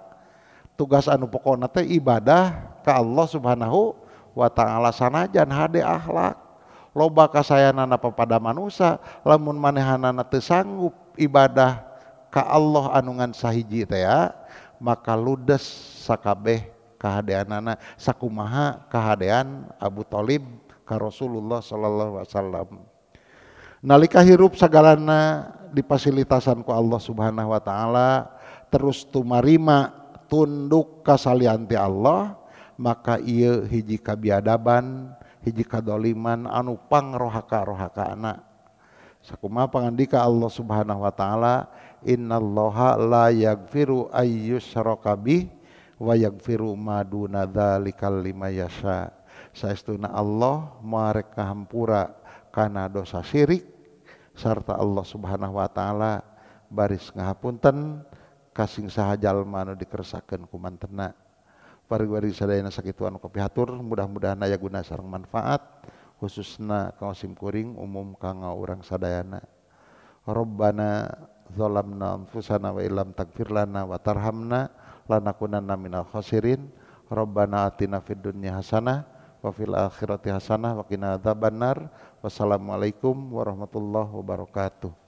tugas anu pokona teh ibadah ka Allah Subhanahu wa taala sanajan hade akhlak loba kasayanana papada manusia lamun manehanana teu sanggup ibadah ka Allah anu ngan sahiji teh ya, maka ludes sakabeh kahadeanana sakumaha kahadean Abu Thalib ka Rasulullah sallallahu alaihi wasallam. Nalika hirup sagalana difasilitasan ku Allah Subhanahu wa taala terus tumarima tunduk kasalianti Allah, maka ieu hiji kabiadaban, hiji kadoliman anu pangrohaka-rohakaana. Sakumaha pangandika Allah Subhanahu wa taala innallaha la yaghfiru ayyushraka bih wa yaghfiru ma duna dzalikal liman yasha. Saestuna Allah marek kahampura kana dosa syirik sarta Allah Subhanahu wa taala baris ngahapunten kasing saha jalma anu dikersakeun ku mantena. Wargi-wargi sadayana sakitu anu kapihatur, mudah-mudahan aya guna sareng manfaat khususna ka sim kuring umum kanggo urang sadayana. Rabbana zalamna anfusana wa illam taghfir lana wa tarhamna lanakunanna minal khasirin. Rabbana atina fid dunya hasanah wa fil akhirati hasanah wa qina adzabannar. Wassalamualaikum warahmatullahi wabarakatuh.